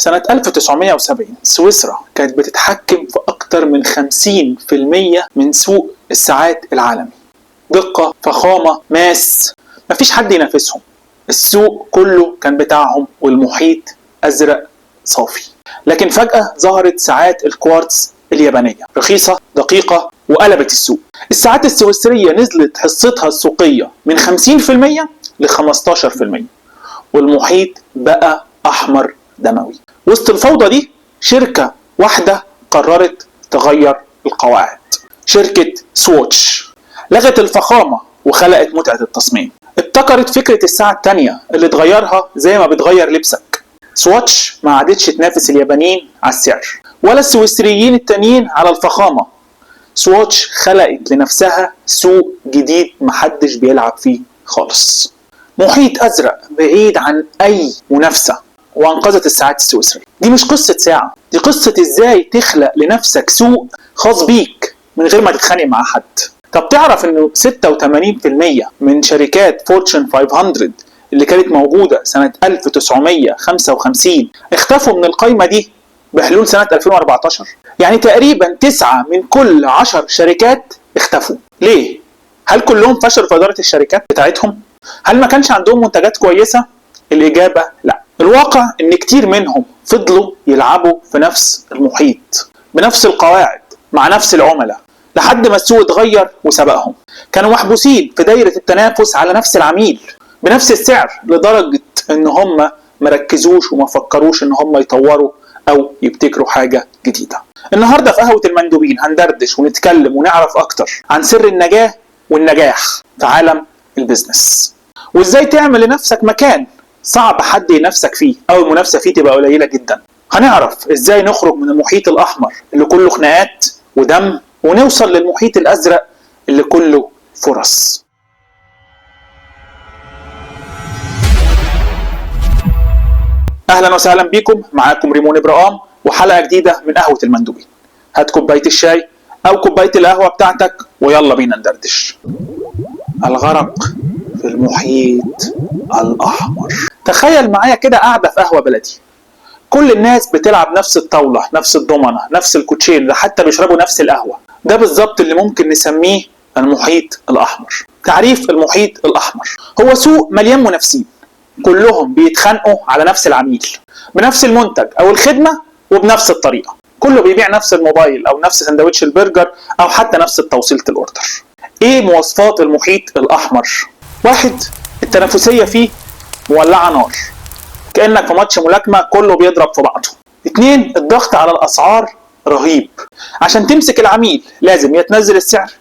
سنة 1970 سويسرا كانت بتتحكم في أكتر من 50% من سوق الساعات العالمي. دقة، فخامة، ماس، مفيش حد ينافسهم. السوق كله كان بتاعهم والمحيط أزرق صافي. لكن فجأة ظهرت ساعات الكوارتز اليابانية، رخيصة، دقيقة، وقلبت السوق. الساعات السويسرية نزلت حصتها السوقية من 50% ل 15%، والمحيط بقى أحمر دموي. وسط الفوضى دي شركة واحدة قررت تغير القواعد، شركة سواتش. لغت الفخامة وخلقت متعة التصميم. ابتكرت فكرة الساعة التانية اللي تغيرها زي ما بتغير لبسك. سواتش ما عادتش تنافس اليابانيين على السعر ولا السويسريين التانيين على الفخامة. سواتش خلقت لنفسها سوق جديد محدش بيلعب فيه خالص، محيط أزرق بعيد عن أي منافسة، وأنقذت الساعات السويسرية. دي مش قصة ساعة، دي قصة إزاي تخلق لنفسك سوق خاص بيك من غير ما تتخانق مع حد. طب تعرف إنه 86% من شركات فورتشن 500 اللي كانت موجودة سنة 1955 اختفوا من القايمة دي بحلول سنة 2014؟ يعني تقريبا 9 من كل 10 شركات اختفوا. ليه؟ هل كلهم فشلوا في إدارة الشركات بتاعتهم؟ هل ما كانش عندهم منتجات كويسة؟ الإجابة لا. الواقع إن كتير منهم فضلوا يلعبوا في نفس المحيط بنفس القواعد مع نفس العملاء لحد ما السوق اتغير وسبقهم. كانوا محبوسين في دايرة التنافس على نفس العميل بنفس السعر، لدرجة إن هم مركزوش وما فكروش إن هم يطوروا أو يبتكروا حاجة جديدة. النهاردة في قهوة المندوبين هندردش ونتكلم ونعرف أكتر عن سر النجاة والنجاح في عالم ال business، وإزاي تعمل لنفسك مكان صعب حد ينافسك فيه أو المنافسة فيه تبقى قليلة جدا. هنعرف إزاي نخرج من المحيط الأحمر اللي كله خناقات ودم ونوصل للمحيط الأزرق اللي كله فرص. أهلا وسهلا بكم، معاكم ريمون إبراهام وحلقة جديدة من قهوة المندوبين. هات كوباية الشاي أو كوباية القهوة بتاعتك ويلا بينا ندردش. الغرق في المحيط الأحمر. تخيل معايا كده قاعدة في قهوة بلدي، كل الناس بتلعب نفس الطاولة، نفس الضمنة، نفس الكوتشين، حتى بيشربوا نفس القهوة. ده بالظبط اللي ممكن نسميه المحيط الأحمر. تعريف المحيط الأحمر: هو سوق مليان منافسين، كلهم بيتخانقوا على نفس العميل بنفس المنتج أو الخدمة وبنفس الطريقة. كله بيبيع نفس الموبايل أو نفس سندوتش البرجر أو حتى نفس توصيلة ال order. إيه مواصفات المحيط الأحمر؟ واحد، التنافسية فيه مولعة نار، كأنك في ماتش ملاكمة كله بيضرب في بعضه. اتنين، الضغط على الأسعار رهيب. عشان تمسك العميل لازم يا تنزل السعر،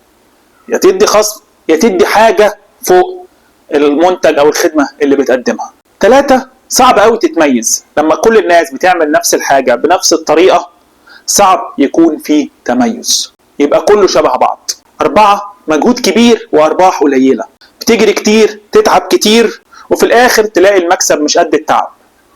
يا تدي خصم، يا تدي حاجة فوق المنتج أو الخدمة اللي بتقدمها. تلاتة، صعب أوي تتميز. لما كل الناس بتعمل نفس الحاجة بنفس الطريقة صعب يكون في تميز، يبقى كله شبه بعض. أربعة، مجهود كبير وأرباح قليلة. بتجري كتير، تتعب كتير، وفي الآخر تلاقي المكسب مش قد التعب،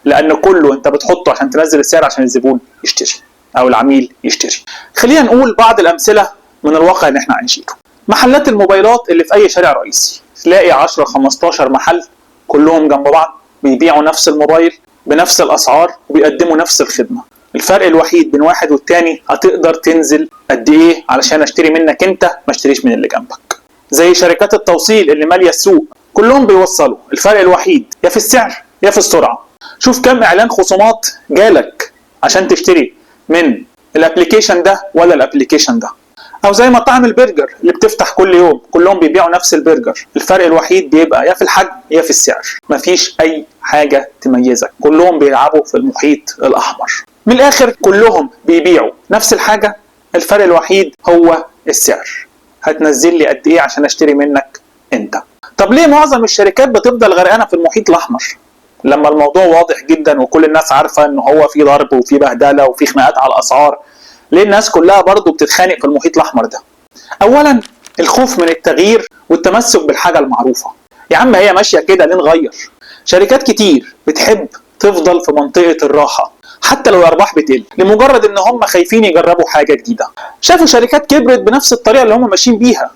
لأن كله أنت بتحطه عشان تنزل السعر عشان الزبون يشتري أو العميل يشتري. خلينا نقول بعض الأمثلة من الواقع اللي احنا عايشينه. محلات الموبايلات اللي في أي شارع رئيسي تلاقي 10 15 محل كلهم جنب بعض بيبيعوا نفس الموبايل بنفس الأسعار وبيقدموا نفس الخدمة. الفرق الوحيد بين واحد والتاني هتقدر تنزل قد إيه علشان أشتري منك أنت ما اشتريش من اللي جنبك. زي شركات التوصيل اللي مالية السوق، كلهم بيوصلوا، الفرق الوحيد يا في السعر يا في السرعة. شوف كم إعلان خصومات جالك عشان تشتري من ال application ده ولا ال application ده. او زي مطاعم البرجر اللي بتفتح كل يوم، كلهم بيبيعوا نفس البرجر، الفرق الوحيد بيبقى يا في الحجم يا في السعر، مفيش اي حاجة تميزك، كلهم بيلعبوا في المحيط الاحمر. من الاخر كلهم بيبيعوا نفس الحاجة، الفرق الوحيد هو السعر. هتنزل لي قد ايه عشان اشتري منك انت؟ طب ليه معظم الشركات بتفضل غرقانة في المحيط الاحمر لما الموضوع واضح جدا وكل الناس عارفة ان هو في ضرب وفي بهدلة وفي خناقات على الاسعار؟ ليه الناس كلها برضو بتتخانق في المحيط الأحمر ده؟ أولا، الخوف من التغيير والتمسك بالحاجة المعروفة. يا عم هي ماشية كده، ليه نغير؟ شركات كتير بتحب تفضل في منطقة الراحة حتى لو الأرباح بتقل، لمجرد إن هم خايفين يجربوا حاجة جديدة. شافوا شركات كبرت بنفس الطريقة اللي هم ماشيين بيها،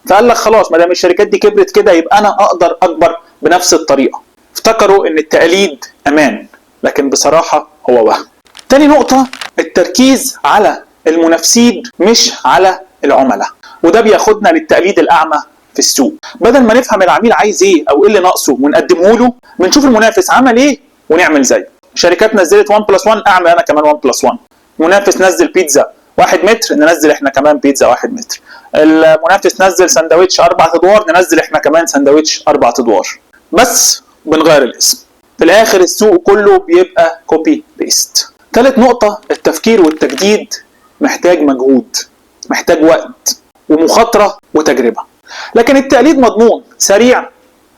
فقال لك خلاص ما دام الشركات دي كبرت كده يبقى أنا أقدر أكبر بنفس الطريقة. افتكروا إن التقليد أمان، لكن بصراحة هو وهم. تاني نقطة، التركيز على المنافسين مش على العملاء، وده بياخدنا للتقليد الأعمى في السوق. بدل ما نفهم العميل عايز ايه او ايه اللي ناقصه ونقدمه له، بنشوف المنافس عمل ايه ونعمل زيه. شركات نزلت 1 plus 1، اعمل انا كمان 1 plus 1. منافس نزل بيتزا 1 متر، ننزل احنا كمان بيتزا 1 متر. المنافس نزل سندوتش 4 ادوار، ننزل احنا كمان سندوتش 4 ادوار، بس بنغير الاسم. في الاخر السوق كله بيبقى copy paste. ثالث نقطة، التفكير والتجديد محتاج مجهود، محتاج وقت ومخاطرة وتجربة، لكن التقليد مضمون سريع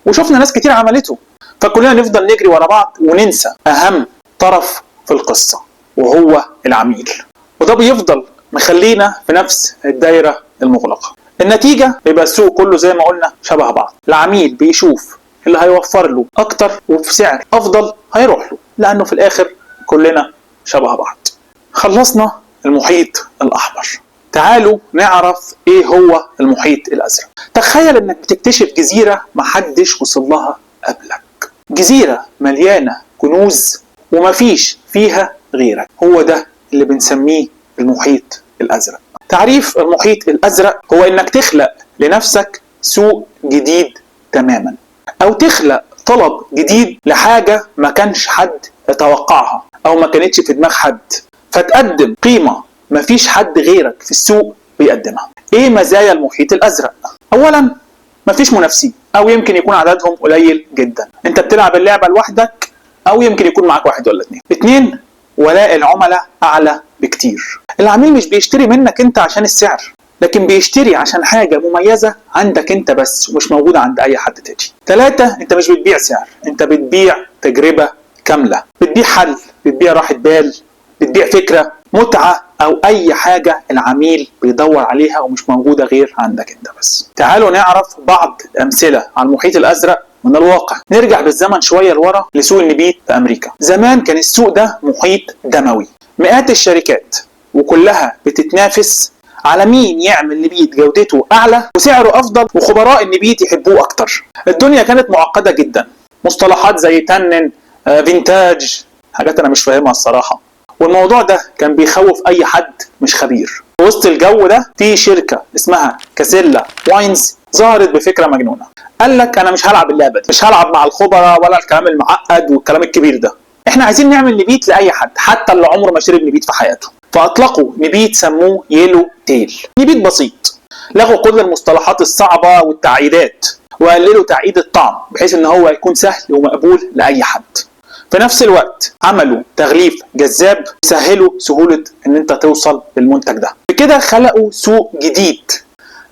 وشفنا ناس كتير عملته. فكلنا نفضل نجري ورا بعض وننسى أهم طرف في القصة وهو العميل، وده بيفضل مخلينا في نفس الدايرة المغلقة. النتيجة بيبقى السوق كله زي ما قلنا شبه بعض. العميل بيشوف اللي هيوفر له أكتر وفي سعر أفضل هيروح له، لأنه في الآخر كلنا شبه بعض. خلصنا المحيط الأحمر، تعالوا نعرف ايه هو المحيط الازرق. تخيل انك بتكتشف جزيرة محدش وصل لها قبلك، جزيرة مليانة كنوز ومفيش فيها غيرك. هو ده اللي بنسميه المحيط الازرق. تعريف المحيط الازرق هو انك تخلق لنفسك سوق جديد تماما، او تخلق طلب جديد لحاجة ما كانش حد يتوقعها او ما كانتش في دماغ حد، فتقدم قيمة مفيش حد غيرك في السوق بيقدمها. ايه مزايا المحيط الازرق؟ اولا، مفيش منافسين او يمكن يكون عددهم قليل جدا، انت بتلعب اللعبة لوحدك او يمكن يكون معاك واحد ولا اتنين. اتنين، ولاء العملاء اعلى بكتير. العميل مش بيشتري منك انت عشان السعر، لكن بيشتري عشان حاجة مميزة عندك انت بس ومش موجودة عند اي حد تاني. تلاتة، انت مش بتبيع سعر، انت بتبيع تجربة كاملة، بتبيع حل، بتبيع راحة بال، بتبيع فكرة، متعة، أو أي حاجة العميل بيدور عليها ومش موجودة غير عندك أنت بس. تعالوا نعرف بعض الأمثلة على المحيط الأزرق من الواقع. نرجع بالزمن شوية لورا لسوق النبيت في أمريكا. زمان كان السوق ده محيط دموي، مئات الشركات وكلها بتتنافس على مين يعمل نبيت جودته أعلى وسعره أفضل وخبراء النبيت يحبوه أكتر. الدنيا كانت معقدة جدا، مصطلحات زي tannin، vintage، حاجات أنا مش فاهمها الصراحة، والموضوع ده كان بيخوف اي حد مش خبير. في وسط الجو ده في شركة اسمها Casella Wines ظهرت بفكره مجنونة. قال لك انا مش هلعب اللعبة دي، مش هلعب مع الخبراء ولا الكلام المعقد والكلام الكبير ده، احنا عايزين نعمل نبيت لاي حد حتى اللي عمره ما شرب نبيت في حياته. فاطلقوا نبيت سموه Yellow Tail، نبيت بسيط، لغوا كل المصطلحات الصعبة والتعقيدات وقللوا تعقيد الطعم بحيث ان هو يكون سهل ومقبول لاي حد. في نفس الوقت عملوا تغليف جذاب سهلوا سهولة ان انت توصل للمنتج ده. بكده خلقوا سوق جديد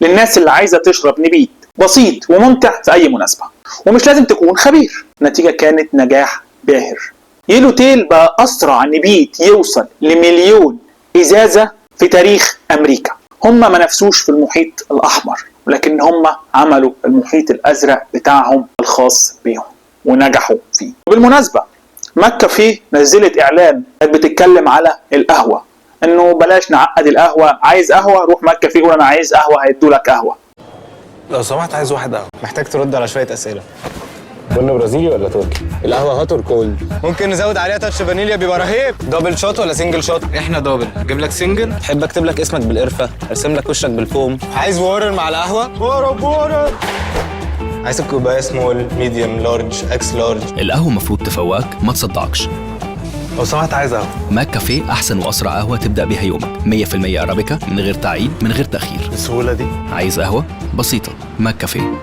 للناس اللي عايزة تشرب نبيت بسيط وممتع في اي مناسبة ومش لازم تكون خبير. النتيجة كانت نجاح باهر. Yellow Tail بقى اسرع نبيت يوصل ل1,000,000 ازازة في تاريخ امريكا. هم ما نفسوش في المحيط الاحمر، ولكن هم عملوا المحيط الازرق بتاعهم الخاص بيهم ونجحوا فيه. وبالمناسبة ماكافيه نزلت اعلان كانت بتتكلم على القهوة، انه بلاش نعقد القهوة، عايز قهوة روح ماكافيه قول انا عايز قهوة هيدوا لك قهوة. لو سمحت عايز واحد قهوة. محتاج ترد على شوية اسئلة. بن برازيلي ولا تركي؟ القهوة hot or cold؟ ممكن نزود عليها touch فانيليا بيبقى رهيب. double shot ولا single shot؟ احنا double. اجيب لك single؟ تحب اكتب لك اسمك بالقرفه؟ ارسم لك وشك بالفوم؟ عايز water مع القهوة؟ water water. عايز الكوباية small، medium، large، X large؟ القهوة المفروض تفوقك ما تصدعكش. لو سمحت عايز قهوة. ماك كافيه أحسن وأسرع قهوة تبدأ بيها يومك، 100% أرابيكا من غير تعقيد من غير تأخير. بالسهولة دي؟ عايز قهوة؟ بسيطة، ماك كافيه.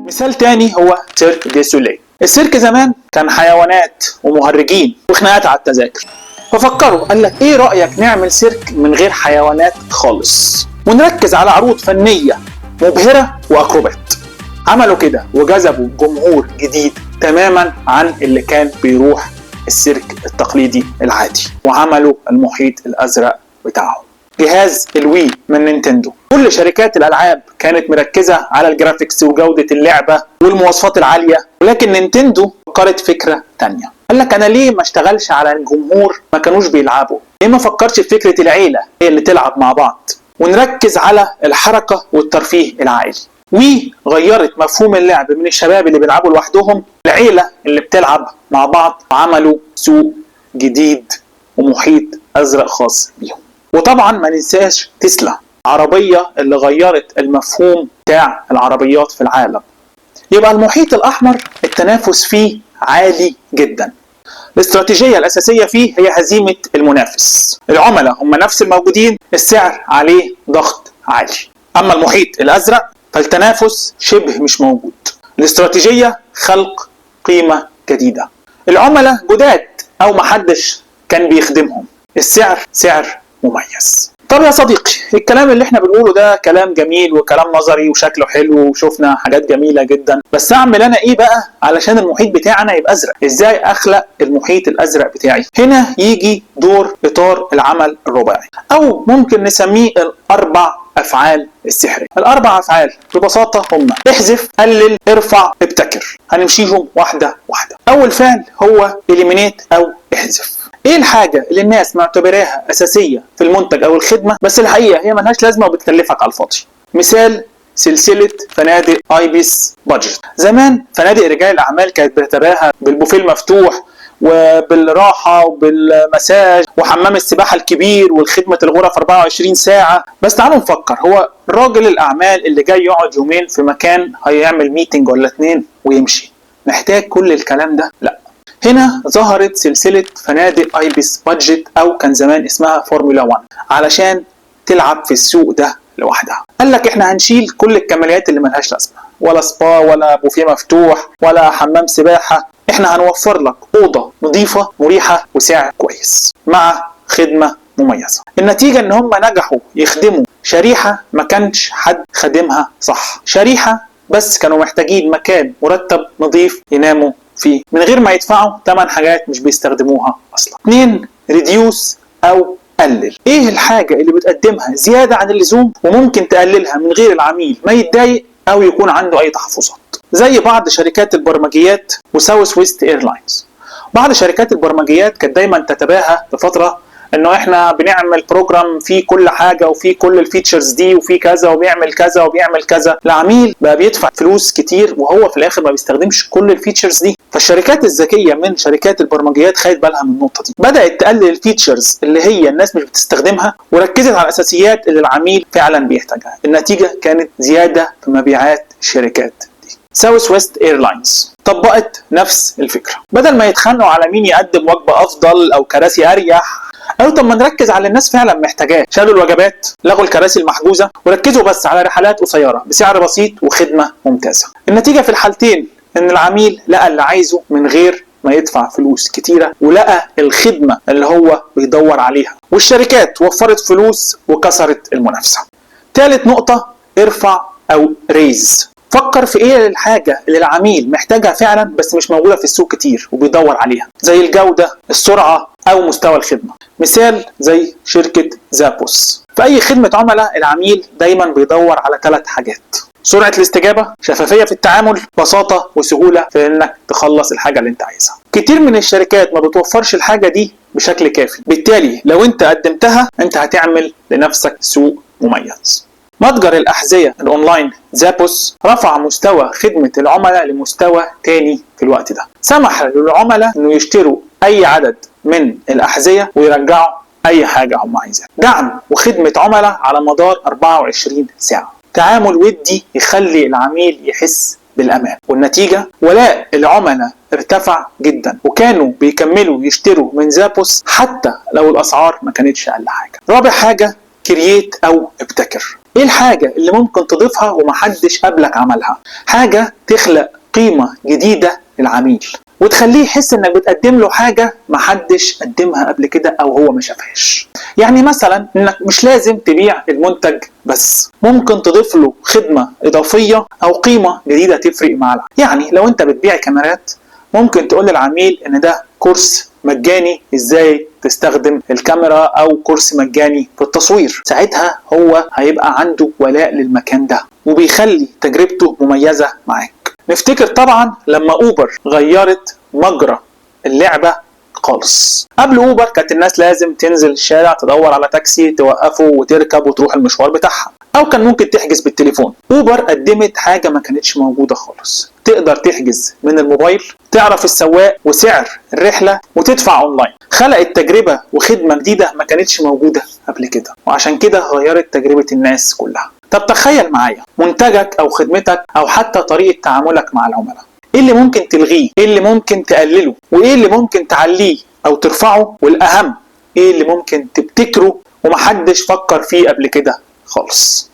مثال تاني هو Cirque du Soleil. السيرك زمان كان حيوانات ومهرجين وخناقات على التذاكر، ففكروا قال لك ايه رأيك نعمل سيرك من غير حيوانات خالص ونركز على عروض فنية مبهرة وأكروبات. عملوا كده وجذبوا جمهور جديد تماما عن اللي كان بيروح السيرك التقليدي العادي، وعملوا المحيط الأزرق بتاعهم. جهاز ال Wii من Nintendo، كل شركات الألعاب كانت مركزة على ال graphics وجودة اللعبة والمواصفات العالية، ولكن Nintendo فكرت فكرة تانية. قال لك أنا ليه ما اشتغلش على الجمهور ما كانوش بيلعبوا؟ ليه ما فكرش في فكرة العيلة هي اللي تلعب مع بعض ونركز على الحركة والترفيه العائلي؟ وغيرت مفهوم اللعب من الشباب اللي بيلعبوا لوحدهم العيلة اللي بتلعب مع بعض، وعملوا سوق جديد ومحيط ازرق خاص بيهم. وطبعا ما ننساش تسلا، عربية اللي غيرت المفهوم بتاع العربيات في العالم. يبقى المحيط الاحمر التنافس فيه عالي جدا. الاستراتيجية الأساسية فيه هي هزيمة المنافس. العملاء هم نفس الموجودين، السعر عليه ضغط عالي. أما المحيط الأزرق فالتنافس شبه مش موجود. الاستراتيجية خلق قيمة جديدة. العملاء جداد أو محدش كان بيخدمهم. السعر سعر مميز. طب يا صديقي، الكلام اللي احنا بنقوله ده كلام جميل وكلام نظري وشكله حلو وشفنا حاجات جميلة جدا، بس اعمل انا ايه بقى علشان المحيط بتاعنا يبقى ازرق؟ ازاي اخلق المحيط الازرق بتاعي؟ هنا يجي دور اطار العمل الرباعي، او ممكن نسميه الاربع افعال السحرية. الاربع افعال ببساطة هم احذف، قلل، ارفع، ابتكر. هنمشيهم واحدة واحدة. اول فعل هو eliminate او احذف. ايه الحاجة اللي الناس معتبراها اساسية في المنتج او الخدمة بس الحقيقة هي ملهاش لازمة وبتكلفك على الفاضي؟ مثال سلسلة فنادق ibis Budget. زمان فنادق رجال الاعمال كانت بتتباهى بالبوفيه المفتوح وبالراحة وبالمساج وحمام السباحة الكبير والخدمة الغرف 24 ساعة. بس تعالوا نفكر، هو راجل الأعمال اللي جاي يقعد يومين في مكان هيعمل meeting ولا اتنين ويمشي، محتاج كل الكلام ده؟ لا. هنا ظهرت سلسلة فنادق ibis Budget، أو كان زمان اسمها فورمولا 1، علشان تلعب في السوق ده لوحدها. قال لك احنا هنشيل كل الكماليات اللي ملهاش لازمة، ولا سبا ولا بوفيه مفتوح ولا حمام سباحة. احنا هنوفر لك أوضة نظيفة مريحة وسعر كويس مع خدمة مميزة. النتيجة ان هم نجحوا يخدموا شريحة ما كانش حد خدمها صح، شريحة بس كانوا محتاجين مكان مرتب نظيف يناموا فيه من غير ما يدفعوا ثمن حاجات مش بيستخدموها اصلا. 2، reduce او قلل. ايه الحاجة اللي بتقدمها زيادة عن اللزوم وممكن تقللها من غير العميل ما يتضايق او يكون عنده اي تحفظات؟ زي بعض شركات البرمجيات و Southwest Airlines. بعض شركات البرمجيات كانت دايما تتباهى بفترة انه احنا بنعمل program فيه كل حاجة وفيه كل ال features دي وفيه كذا وبيعمل كذا وبيعمل كذا. العميل بقى بيدفع فلوس كتير وهو في الاخر ما بيستخدمش كل ال features دي. فالشركات الذكية من شركات البرمجيات خدت بالها من النقطة دي، بدات تقلل ال features اللي هي الناس مش بتستخدمها وركزت على الاساسيات اللي العميل فعلا بيحتاجها. النتيجة كانت زيادة في مبيعات الشركات دي. Southwest Airlines طبقت نفس الفكرة، بدل ما يتخانقوا على مين يقدم وجبة افضل او كراسي اريح، قالوا طب ما نركز على الناس فعلا محتاجاه. شالوا الوجبات، لغوا الكراسي المحجوزه، وركزوا بس على رحلات قصيرة بسعر بسيط وخدمه ممتازة. النتيجة في الحالتين ان العميل لقى اللي عايزه من غير ما يدفع فلوس كتيرة، ولقى الخدمة اللي هو بيدور عليها، والشركات وفرت فلوس وكسرت المنافسة. ثالث نقطة، ارفع او raise. فكر في ايه الحاجة اللي العميل محتاجها فعلا بس مش موجودة في السوق كتير وبيدور عليها، زي الجودة، السرعة، او مستوى الخدمة. مثال زي شركة Zappos. في اي خدمة عملاء العميل دايما بيدور على 3 حاجات: سرعة الاستجابة، شفافية في التعامل، بساطة وسهولة في انك تخلص الحاجة اللي انت عايزها. كتير من الشركات ما بتوفرش الحاجة دي بشكل كافي، بالتالي لو انت قدمتها انت هتعمل لنفسك سوق مميز. متجر الأحذية ال online Zappos رفع مستوى خدمة العملاء لمستوى تاني في الوقت ده. سمح للعملاء انه يشتروا اي عدد من الأحذية ويرجعوا اي حاجة هم عايزينها. دعم وخدمة عملاء على مدار 24 ساعة. تعامل ودي يخلي العميل يحس بالأمان. والنتيجة ولاء العملاء ارتفع جدا، وكانوا بيكملوا يشتروا من Zappos حتى لو الأسعار ما كانتش أقل حاجة. رابع حاجة، create أو ابتكر. ايه الحاجة اللي ممكن تضيفها ومحدش قبلك عملها؟ حاجة تخلق قيمة جديدة للعميل وتخليه يحس انك بتقدم له حاجة محدش قدمها قبل كده او هو ما شافهاش. يعني مثلا انك مش لازم تبيع المنتج بس، ممكن تضيف له خدمة اضافية او قيمة جديدة تفرق مع العميل. يعني لو انت بتبيع كاميرات ممكن تقول للعميل ان ده كورس مجاني ازاي تستخدم الكاميرا او كورس مجاني في التصوير. ساعتها هو هيبقى عنده ولاء للمكان ده وبيخلي تجربته مميزة معاك. نفتكر طبعا لما اوبر غيرت مجرى اللعبة خالص. قبل اوبر كانت الناس لازم تنزل الشارع تدور على تاكسي توقفه وتركب وتروح المشوار بتاعها، او كان ممكن تحجز بالتليفون. اوبر قدمت حاجة ما كانتش موجودة خالص، تقدر تحجز من الموبايل، تعرف السواق وسعر الرحلة، وتدفع اونلاين. خلقت تجربه وخدمه جديدة ما كانتش موجودة قبل كده، وعشان كده غيرت تجربه الناس كلها. طب تخيل معايا منتجك او خدمتك او حتى طريقه تعاملك مع العملاء، ايه اللي ممكن تلغيه؟ ايه اللي ممكن تقلله؟ وايه اللي ممكن تعليه او ترفعه؟ والاهم ايه اللي ممكن تبتكره ومحدش فكر فيه قبل كده خالص؟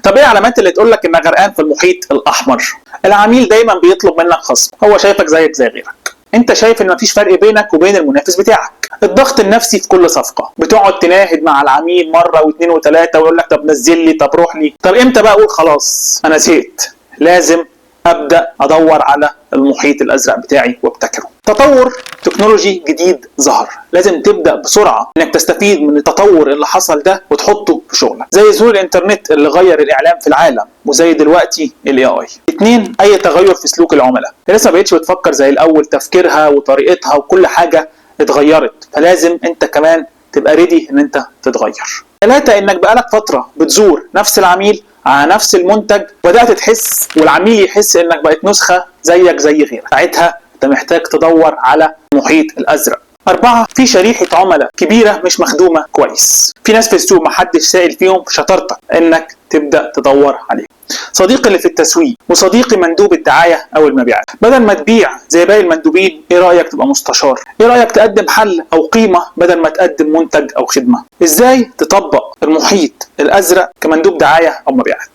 طب ايه العلامات اللي تقول لك انك غرقان في المحيط الاحمر؟ العميل دايما بيطلب منك خصم، هو شايفك زيك زي غيرك، انت شايف ان مفيش فرق بينك وبين المنافس بتاعك. الضغط النفسي في كل صفقة، بتقعد تناهد مع العميل مرة واثنين وثلاثة ويقول لك طب نزل لي، طب روح لي، طب امتى بقى اقول خلاص انا زهقت، لازم ابدا ادور على المحيط الازرق بتاعي وابتكره. تطور تكنولوجي جديد ظهر، لازم تبدا بسرعة انك تستفيد من التطور اللي حصل ده وتحطه في شغلك، زي ظهور الانترنت اللي غير الاعلام في العالم، وزي دلوقتي ال AI. 2، اي تغير في سلوك العملاء، الناس ما بقتش بتفكر زي الاول، تفكيرها وطريقتها وكل حاجة اتغيرت، فلازم انت كمان تبقى ready ان انت تتغير. 3، انك بقالك فترة بتزور نفس العميل على نفس المنتج، بدات تحس والعميل يحس انك بقت نسخه زيك زي غيرك، ساعتها انت محتاج تدور على المحيط الازرق. 4، في شريحة عملاء كبيرة مش مخدومة كويس، في ناس في السوق محدش سائل فيهم، شطارتك انك تبدا تدور عليهم. صديقي اللي في التسويق وصديقي مندوب الدعاية او المبيعات، بدل ما تبيع زي باقي المندوبين، ايه رايك تبقى مستشار؟ ايه رايك تقدم حل او قيمة بدل ما تقدم منتج او خدمة؟ ازاي تطبق المحيط الازرق كمندوب دعاية او مبيعات؟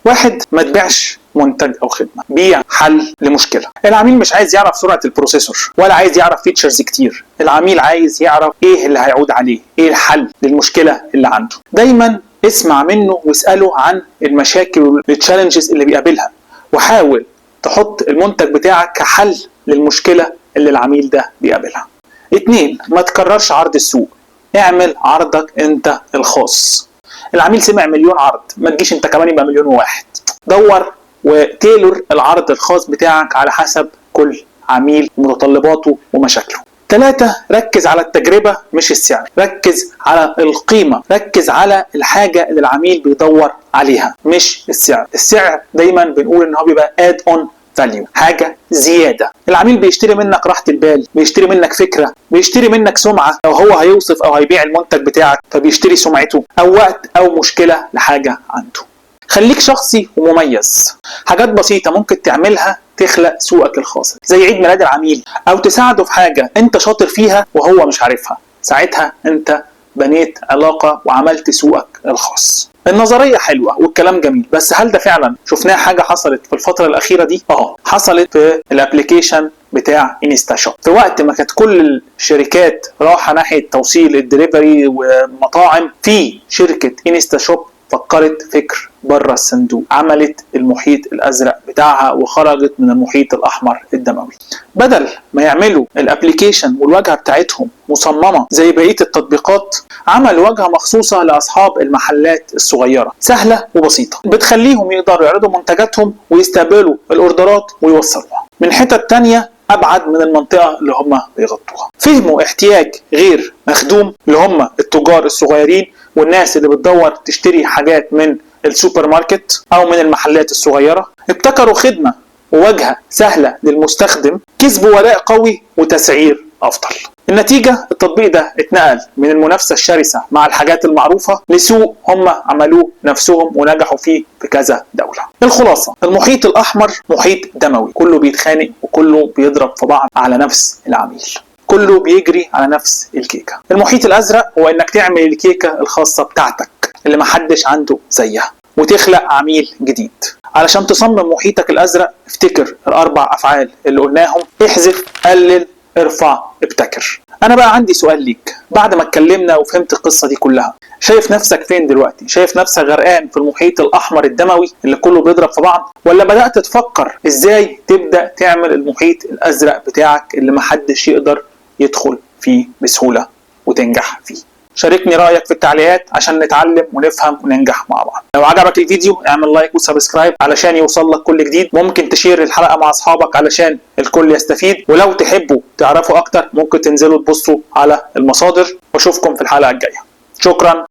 1، ما تبيعش منتج او خدمة، بيع حل لمشكلة. العميل مش عايز يعرف سرعة ال processor ولا عايز يعرف features كتير، العميل عايز يعرف ايه اللي هيعود عليه، ايه الحل للمشكلة اللي عنده. دايما اسمع منه واساله عن المشاكل وال challenges اللي بيقابلها، وحاول تحط المنتج بتاعك كحل للمشكلة اللي العميل ده بيقابلها. 2، ما تكررش عرض السوق، اعمل عرضك انت الخاص. العميل سمع مليون عرض، ما تجيش انت كمان يبقى مليون وواحد. دور و tailor العرض الخاص بتاعك على حسب كل عميل ومتطلباته ومشاكله. 3، ركز على التجربة مش السعر، ركز على القيمة، ركز على الحاجة اللي العميل بيدور عليها مش السعر. السعر دايما بنقول ان هو بيبقى add on value، حاجة زيادة. العميل بيشتري منك راحة البال، بيشتري منك فكرة، بيشتري منك سمعة، لو هو هيوصف او هيبيع المنتج بتاعك فبيشتري سمعته او وقت او مشكلة لحاجة عنده. خليك شخصي ومميز. حاجات بسيطة ممكن تعملها تخلق سوقك الخاص، زي عيد ميلاد العميل او تساعده في حاجة انت شاطر فيها وهو مش عارفها، ساعتها انت بنيت علاقة وعملت سوقك الخاص. النظرية حلوة والكلام جميل، بس هل ده فعلا شفناه حاجة حصلت في الفترة الأخيرة دي؟ حصلت في ال application بتاع InstaShop، في وقت ما كانت كل الشركات راحة ناحية توصيل الدليفري ومطاعم، في شركة InstaShop فكرت فكر بره الصندوق، عملت المحيط الازرق بتاعها وخرجت من المحيط الاحمر الدموي. بدل ما يعملوا ال application والواجهه بتاعتهم مصممه زي بقية التطبيقات، عملوا واجهه مخصوصة لاصحاب المحلات الصغيرة، سهلة وبسيطة، بتخليهم يقدروا يعرضوا منتجاتهم ويستقبلوا الاوردرات ويوصلوها من حتت تانية ابعد من المنطقة اللي هم بيغطوها. فهموا احتياج غير مخدوم اللي هم التجار الصغيرين والناس اللي بتدور تشتري حاجات من السوبر ماركت او من المحلات الصغيرة. ابتكروا خدمة وواجهه سهلة للمستخدم، كسبوا ولاء قوي وتسعير افضل. النتيجة التطبيق ده اتنقل من المنافسة الشرسة مع الحاجات المعروفة لسوق هم عملوه نفسهم ونجحوا فيه في كذا دولة. الخلاصة، المحيط الاحمر محيط دموي، كله بيتخانق وكله بيضرب في بعض على نفس العميل، كله بيجري على نفس الكيكه. المحيط الازرق هو انك تعمل الكيكه الخاصة بتاعتك اللي محدش عنده زيها وتخلق عميل جديد. علشان تصمم محيطك الازرق افتكر الاربع افعال اللي قلناهم: احذف، قلل، ارفع، ابتكر. انا بقى عندي سؤال ليك، بعد ما اتكلمنا وفهمت القصة دي كلها، شايف نفسك فين دلوقتي؟ شايف نفسك غرقان في المحيط الاحمر الدموي اللي كله بيضرب في بعض، ولا بدات تفكر ازاي تبدا تعمل المحيط الازرق بتاعك اللي محدش يقدر يدخل فيه بسهولة وتنجح فيه؟ شاركني رايك في التعليقات عشان نتعلم ونفهم وننجح مع بعض. لو عجبك الفيديو اعمل like و subscribe علشان يوصل لك كل جديد. ممكن تشير الحلقة مع اصحابك علشان الكل يستفيد، ولو تحبوا تعرفوا اكتر ممكن تنزلوا تبصوا على المصادر. واشوفكم في الحلقة الجاية. شكرا.